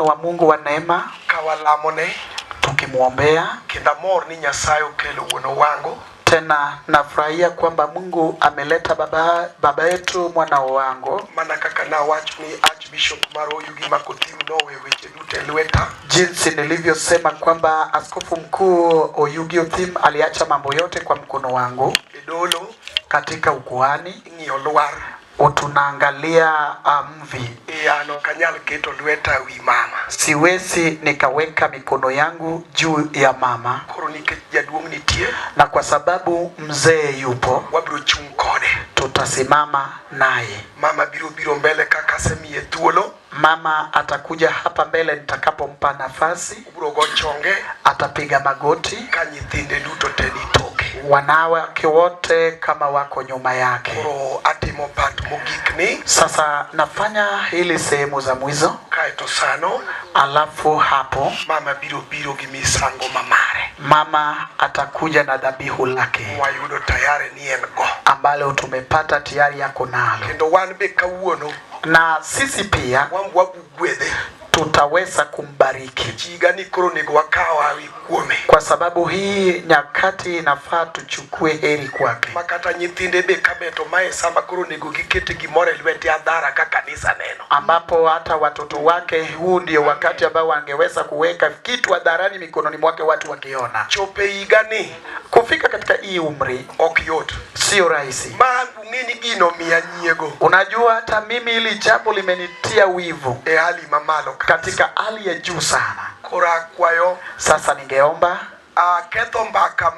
Wa Mungu wa neema ka walamone tukimwombea. Kendo amor ni Nyasaye okelo wuon Owango. Tena nafurahia kwamba Mungu ameleta baba yetu mwana Owango. Mana kaka nawacho ni Archbishop mar Oyugi Makothim nowe weche duto e lweta. Jinsi nilivyosema kwamba askofu mkuu Oyugi Othim aliacha mambo yote kwa mkono wangu. E dolo katika ukuhani ing'iyo lwar tunaangalia mvi. E an ok anyal keto lweta wi mama. Siwezi nikaweka mikono yangu juu ya mama. Koro nikech jaduong' nitie, na kwa sababu mzee yupo, wabiro chung' kode, tutasimama naye. Mama biro biro mbele kaka asemiye thuolo. Mama atakuja hapa mbele nitakapompa nafasi. Obiro go chonge, atapiga magoti ka nyithinde duto te ni toke, wanawake wote kama wako nyuma yake. Koro atimo part mogik ni. Sasa nafanya hili sehemu za mwizo. Kaeto sano, alafu hapo mama biro biro gi misango mamare. Mama atakuja na dhabihu lake mwayudo tayari ni en go, ambalo tumepata tayari yako nalo. Kendo wan be kawuono, na sisi pia wan wabugwedhe, tutaweza kumbariki. Higa ni koro onego wakaw hawi kuome, kwa sababu hii nyakati inafaa tuchukue heri kwake. Makata nyithinde be kabeto mae sama koro onego gikete gimoro e lwete adhara ka kanisa neno, ambapo hata watoto wake, huu ndio wakati ambao wangeweza kuweka kitu hadharani mikononi mwake watu wakiona. Chope higa ni kufika katika hii umri ok yot, sio rahisi. Ma ung'eni gino miya nyiego. Unajua hata mimi hili jambo limenitia wivu e hali mamalo kabisa, katika hali ya juu sana. Koro akwayo sasa, ningeomba aketho mbaka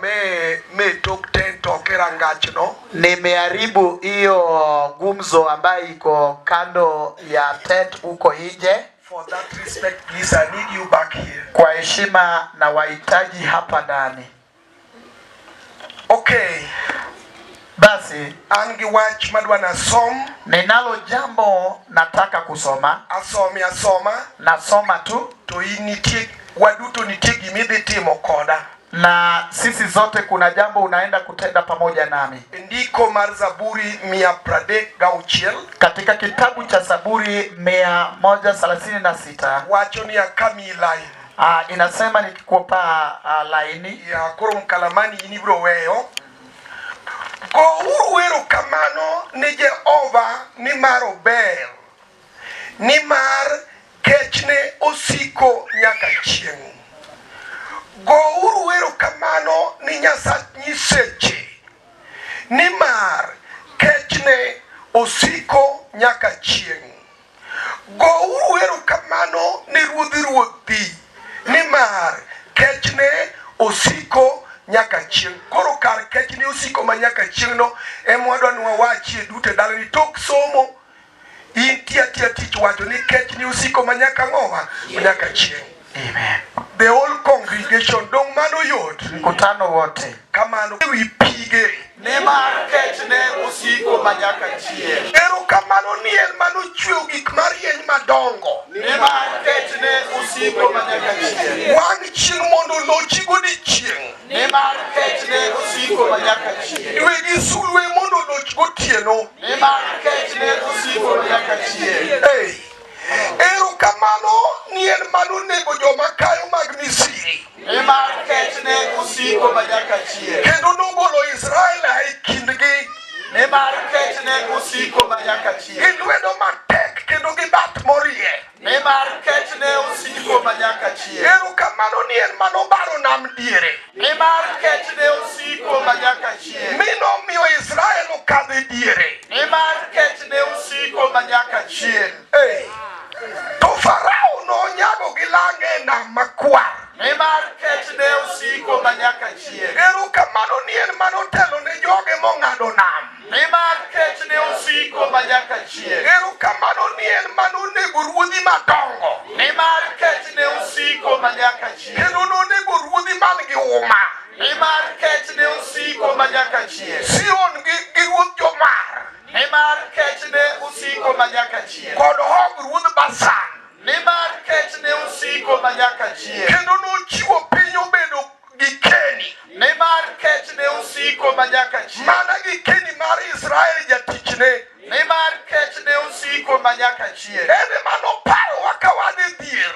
me tok tent ok e rangachno. Nimeharibu hiyo gumzo ambayo iko kando ya tent huko nje. For that respect, please, I need you back here. Kwa heshima na wahitaji hapa ndani. Okay. Basi an gi wach madwa nasom. Ninalo jambo nataka kusoma. Asomi asoma. Nasoma tu. To in nitie, waduto nitie gimidhi timo koda. Na sisi zote kuna jambo unaenda kutenda pamoja nami. Ndiko mar Zaburi 136. Katika kitabu cha Zaburi 136 wacho ni akami laini. Inasema nikikupa laini ya koro mkalamani in ibiro weyo. Gouru erokamano ni Jehova nimar ober, nimar kechne osiko nyaka chieng'. Gouru erokamano ni Nyasach nyiseche, nimar kechne osiko nyaka chieng'. Gouru erokamano ni Ruodh ruodhi, nimar kechne osiko nyaka chieng'. Koro kar kechne osiko ma nyaka chieng' no ema wadwa ni wawachie duto e dalani. Tok somo in tiyo atiya tich wacho ni kechne osiko ma nyaka ng'owa nyaka chieng'. Amen. The whole congregation dong mano yot. Mkutano wote. Kamano ewi pige. Nimar kechne osiko ma nyaka chieng'. Erokamano ni en manochweyo gik marieny madongo. Nimar kechne osiko ma nyaka chieng'. Wang' chieng' mondo olochi godiechieng'. Nimar kechne osiko ma nyaka chieng'. Dwe gi sulwe mondo oloch gotieno. Nimar kechne osiko ma nyaka chieng'. Hey. Erokamano ni en manonego joma kayo mag Misri. Nimar kechne osiko ma nyaka chieng'. Kendo nogolo Israel a e kindgi. Nimar kechne osiko ma nyaka chieng'. Gi lwedo matek kendo gi bat morie. Nimar kechne osiko ma nyaka chieng'. Erokamano ni en manobaro nam diere. Nimar kechne osiko ma nyaka chieng'. Mi nomiyo Israel okadho e diere. Nimar kechne osiko ma nyaka chieng'. Hey. To Farao nonyago gi lange e nam makwar. Nimar kechne osiko ma nyaka chieng'. Erokamano ni en manotelo ne joge mong'ado nam. Nimar kechne osiko ma nyaka chieng'. Erokamano ni en manonego ruodhi madongo. Nimar kechne osiko ma nyaka chieng'. Kendo nonego ruodhi man gi huma. Nimar kechne osiko ma nyaka chieng'. Sihon gi ruodh Jomar. Nimar kechne osiko ma nyaka chieng'. Kod Og ruodh Bashan. Nimar kechne osiko ma nyaka chieng'. Kendo nochiwo piny obedo gi keni. Nimar kechne osiko ma nyaka chieng'. Mana gi keni mar Israel jatichne. Nimar kechne osiko ma nyaka chieng'. En ema noparowa ka wan e dhier.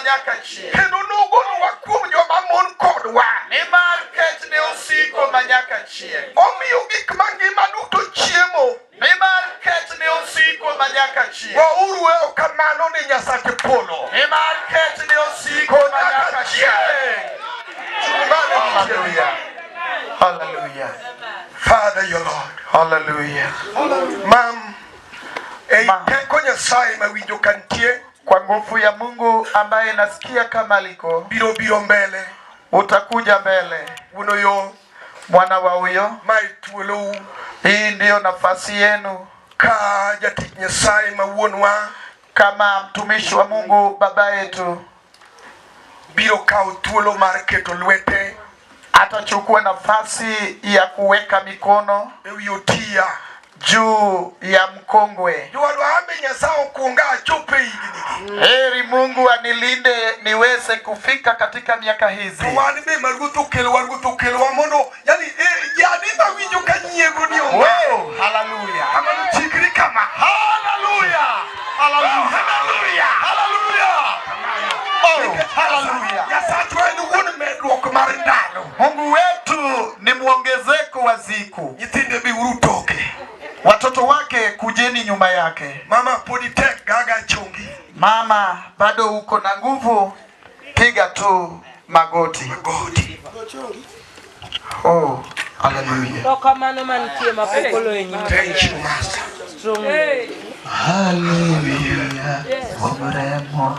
manyaka chieng'. Kendo nogolowa kuom joma mon kodwa. Nimar kechne osiko manyaka chieng'. Omiyo gik mangima duto chiemo. Nimar kechne osiko manyaka chieng'. Gouru erokamano ne Nyasach polo. Nimar kechne osiko manyaka chieng'. Hallelujah. Hallelujah. Father, your Lord. Hallelujah. Mam, ei Ma. teko Nyasaye mawinjo ka nitie Kwa nguvu ya Mungu ambaye nasikia kama liko, biro biro mbele utakuja mbele. wuonoyo Mwana wa huyo, mae thuolou hii ndiyo nafasi yenu ka jatich Nyasaye ma wuonwa kama mtumishi wa Mungu baba yetu biro kawo thuolo mar keto lwete atachukua nafasi ya kuweka mikono ewi otiya. juu ya mkongwe. Jowadwa ambe Nyasaye okunga achop e higni gi. Heri Mungu anilinde niweze kufika katika miaka hizi. To wan be ma Ruoth okelowa, Ruoth okelowa mondo yani yani mawinjo ka nyiego ni onge. Wow, haleluya. Kamano chikri kama. Haleluya. Haleluya. Haleluya. Haleluya. Oh, haleluya. Nyasachwa en wuon medruok mar ndalo. Mungu wetu ni mwongezeko wa siku. Nyithinde biuru toke. Watoto wake kujeni nyuma yake. Mama pod itek gaga chongi. Mama, bado uko na nguvu, piga tu magoti. Godi. Oh, haleluya. Erokamano mantie mapok oloyo nyim Thank you, Master. strongly. Haleluya. Omremo.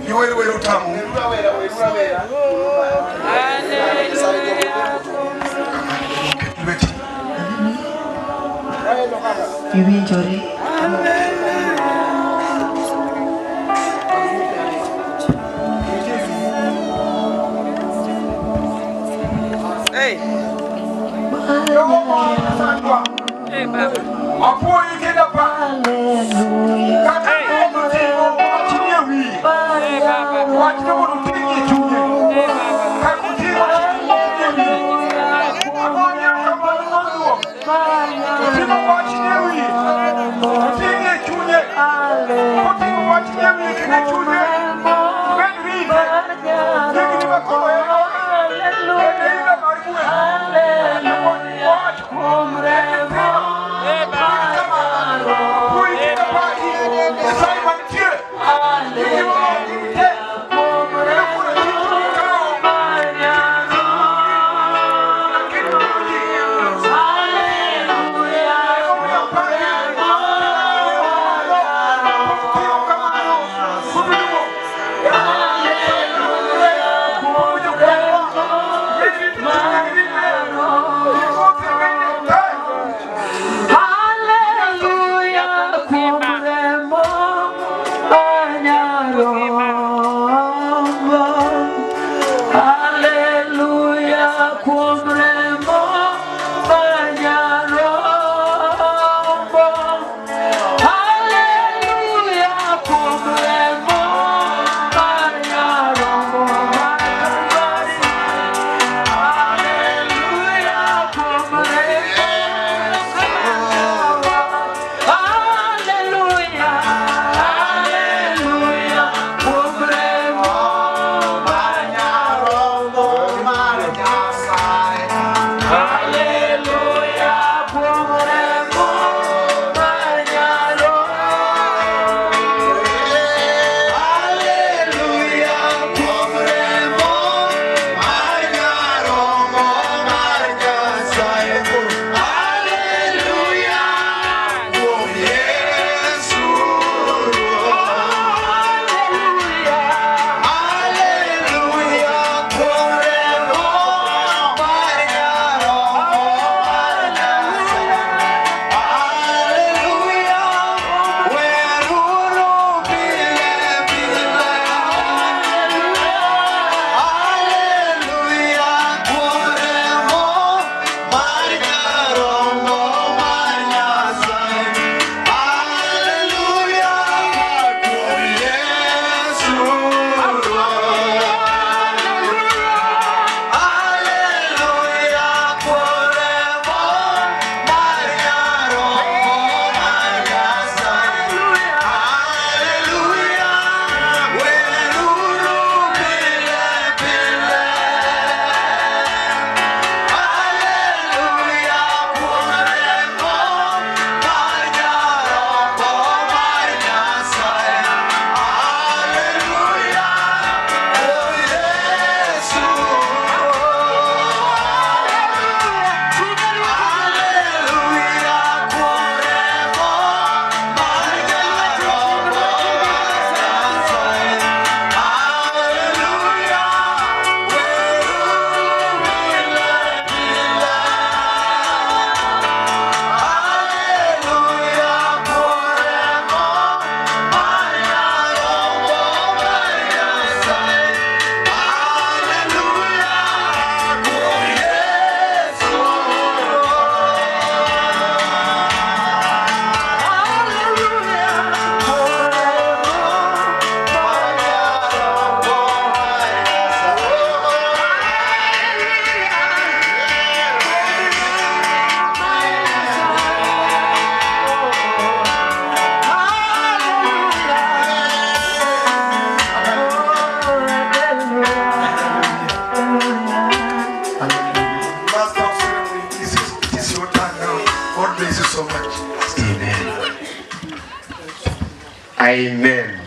Iwer wer utamu. Ket lweti. Iwinjore. Amen.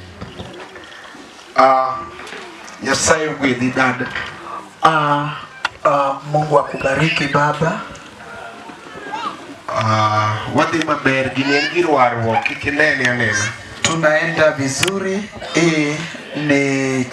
Nyasaye ogwedhi dada. Mungu akubariki baba. Wadhi maber gini en gir warruok kik inene anena. Tunaenda vizuri. Hii ni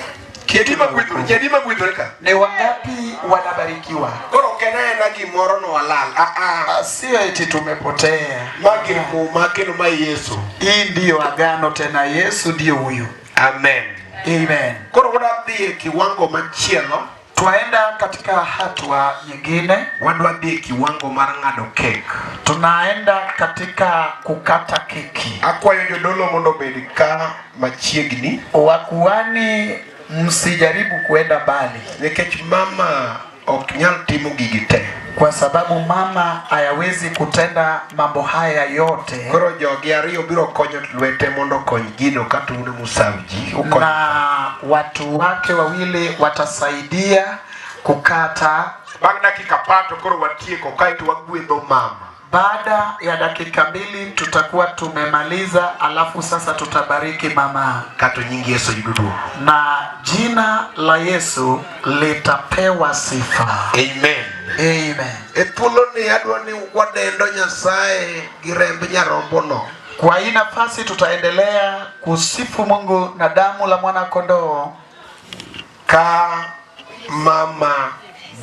Jadi magwedhore, jadi magwedhore ka. Ni wangapi wanabarikiwa? Koro ok en aena gimoro no walal. Ah ah. Sio eti tumepotea. Ma gir muma kendo ma Yesu. Hii ndiyo agano tena, Yesu ndiyo huyu. Amen. Amen. Koro wadwa dhi e kiwango machielo. Twaenda katika hatua nyingine. Wadwa dhi e kiwango mar ng'ado kek. Tunaenda katika kukata keki. Akwayo jodolo mondo obed ka machiegni. Wakuhani, msijaribu kuenda mbali, nikech mama ok nyal timo gigi te, kwa sababu mama hayawezi kutenda mambo haya yote. Koro jogi ariyo biro konyo lwete mondo okony gino kata un musav ji ukony. Na watu wake wawili watasaidia kukata. Bang' dakika apar to koro watieko kaeto wagwedho mama. Baada ya dakika 2 tutakuwa tumemaliza, alafu sasa tutabariki mama. Kato nying Yesu yudo duong'. Na jina la Yesu litapewa sifa. Amen. Amen. E thuoloni adwa ni wadendo Nyasaye gi remb nyarombono. Kwa hii nafasi tutaendelea kusifu Mungu na damu la mwana kondoo. Ka mama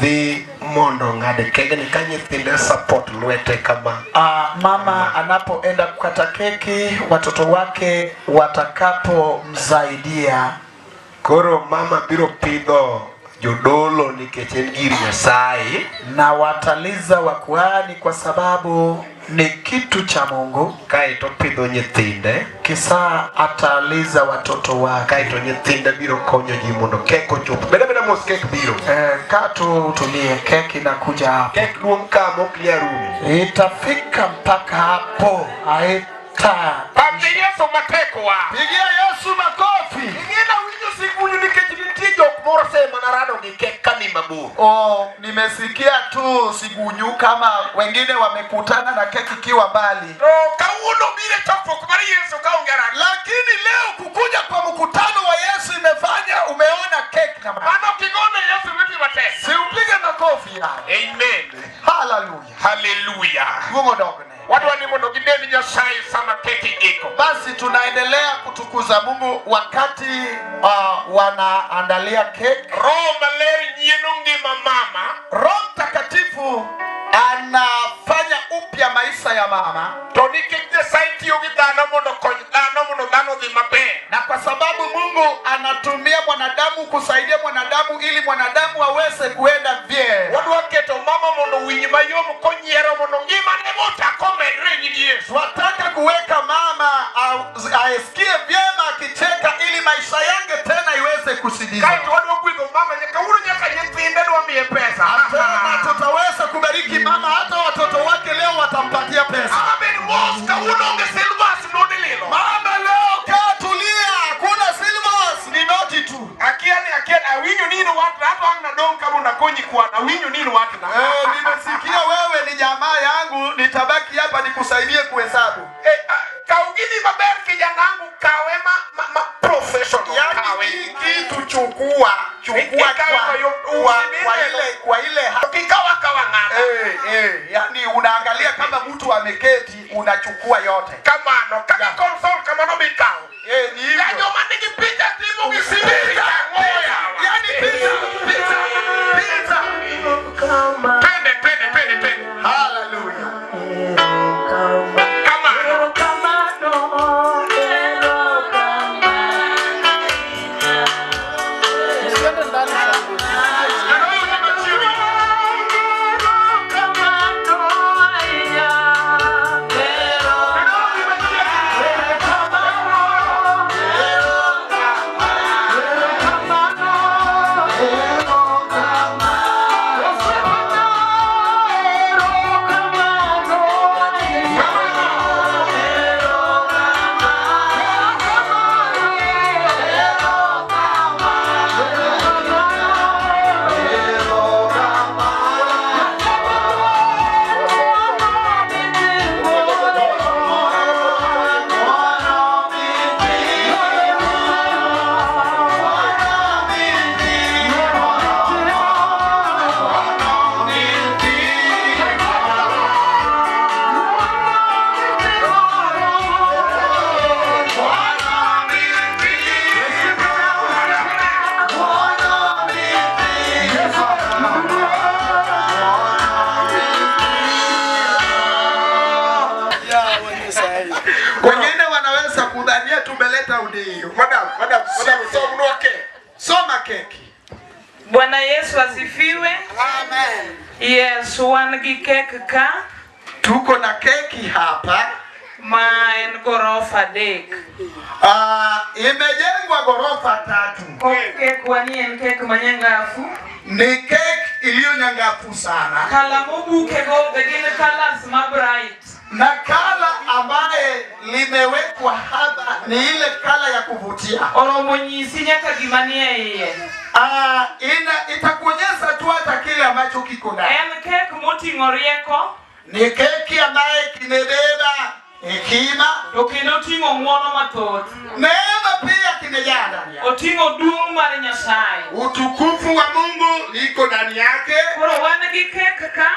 dhi mondo ng'ad kegni ka nyithinde support lwete kama. Mama anapoenda kukata keki, watoto wake watakapomsaidia. Koro mama biro pidho jodolo nikech en gir Nyasaye. Na wataliza wakuhani kwa sababu ni kitu cha Mungu. Kaeto pidho nyithinde. Kisa ataliza watoto wake. Kaeto nyithinde biro konyo ji mondo kek ochop. Beda beda mos kek biro. Kaa tu utulie, keki inakuja hapo. Kek duong' ka mok nyal rumo. Itafika mpaka hapo. Haita. Pambe Yesu matekwa. Pigia Yesu makofi. Ing'ena winjo sigunyu nikech nitie jok moro sema narado gi kek ka ni mabor. Oh, nimesikia tu sigunyu kama wengine wamekutana na keki ikiwa mbali. To kawuono biro e chokruok mar Yesu ka onge rang. Lakini leo kukuja kwa mkutano wa Yesu imefanya umeona keki na maji. Mano kigone Yesu vipi matek. Si upige makofi haya. Amen. Hallelujah. Hallelujah. Mungu dogne. Wadwa ni mondo gidend Nyasaye sama keki iko. Basi tunaendelea kutukuza Mungu wakati wanaandalia keki. Roho Maler nyieno ngima mama. Roho Mtakatifu anafanya upya maisha ya mama. To nikech Nyasaye tiyo gi dhano mondo okony dhano mondo dhano odhi maber. Na kwa sababu Mungu anatumia mwanadamu kusaidia mwanadamu ili mwanadamu aweze kuenda vyema. Wadwa keto mama mondo owinj mayom konyiero mondo ngimane mochak omedre e nying Yesu. Wataka kuweka mama aisikie vyema akicheka ili maisha yake tena iweze kusidizwa. Kaeto wadwa gwedho mama nyaka wuoro nyaka nyithinde dwa miye pesa. Tena tutaweza kubariki mama, hata watoto wake leo watampatia pesa. Mama bed mos kawuono onge silvers nodi lilo. Mama leo kaa tulia, hakuna silvers, ni noti tu. Akia ni akia, awinjo ni in watna, hata ang' nadong' kama unakonyi kwan, awinjo ni in watna. Nimesikia wewe ni jamaa yangu, nitabaki hapa nikusaidie kuhesabu. Kaw gini maber kijanangu, kawe ma professional, Yaani kawe. hii kitu chukua, chukua Ikawe kwa ile Kikawa kawa ng'ata. Yani unaangalia kama mtu ameketi unachukua yote. Kamano, kaka Ya. console kamano bikawo. Ni hivyo. Ya joma nigi picha timo gi simu picha ang'oya. Yani picha, picha, picha. Twende, twende, twende, twende. Hallelujah. Kamano. tumeleta udiyo. Madam, madam, madam, somnwa kek. Soma keki. Bwana Yesu asifiwe. Amen. Yes, wan gi kek ka Tuko na keki hapa. ma en gorofa 3. Imejengwa gorofa 3. Kek wani en kek manyangafu. Ni keki iliyo nyangafu sana. Kala mobuke go be gin colors ma bright. Na kala ambaye limewekwa hapa ni ile kala ya kuvutia. Oromo nyisi nyaka gima nie iye. Itakuonyesha tu hata kile ambacho kiko ndani. En kek moting'o rieko. Ni keki ambaye kimebeba hekima. To kendo oting'o ng'wono mathoth. Neema pia kimejaa ndani yake. Oting'o duong' mar Nyasaye. Utukufu wa Mungu liko ndani yake. Koro wan gi kek ka.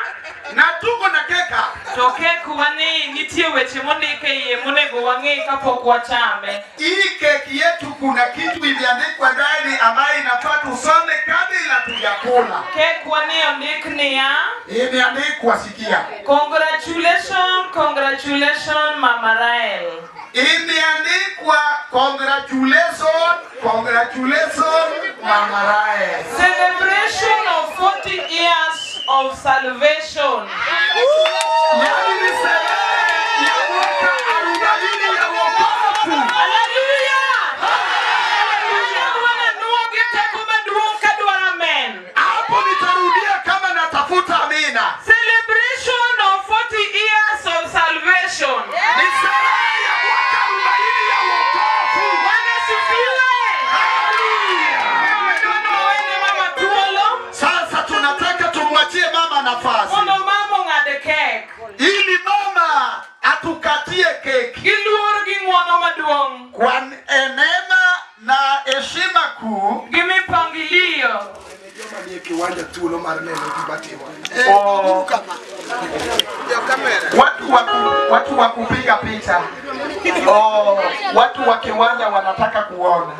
Na tuko na keka. To kek wani nitie weche mondik e iye monego wang'e kapok wachame. Hii keki yetu kuna kitu imeandikwa ndani ambayo inafaa tusome kabla tujakula. Kek wani ondik niya. Imeandikwa, sikia. Congratulations, congratulations Mama Rael. Imeandikwa congratulations, congratulations Mama Rael. Celebration of 40 years of salvation. Yaani ni sherehe ya mwaka 40 ya wokovu. Hallelujah! Bwana nuoge teko maduong' kadwaro amen. Hapo nitarudia kama natafuta amina. Celebration of 40 years of salvation. Ni sherehe ya mwaka 40 ya wokovu. Bwana asifiwe. Bwana wene mama thuolo. Sasa tunataka tumwachie mama nafasi. Mondo mama ong'ad kek. Ili mama atukatie keki. Gi luor gi ng'wono maduong'. Kwa neema na heshima kuu. Gi mipangilio. Joma nie kiwanja thuolo mar neno gima timore. Watu wa kupiga picha. Oh, watu wa kiwanja wanataka kuona.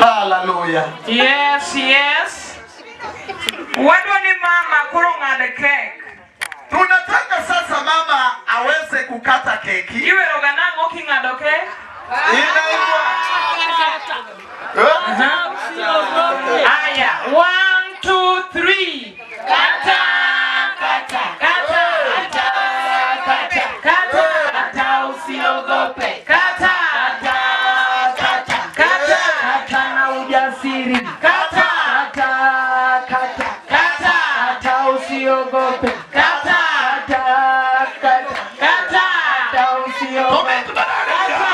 Hallelujah. Yes, yes. Wadwa ni mama koro ng'ad kek. Tunataka sasa mama aweze kukata keki. Iwero ga nang'o king'ado kek? Inaitwa Aya, 1 2 3. Kata, kata, kata, kata, kata, kata, kata, usiogope. Kata, kata, kata, kata, Kata na ujasiri. Kata, Kata, kata, kata, kata, usiogope. Kata, Kata, kata, kata, kata, usiogope. Kata, kata.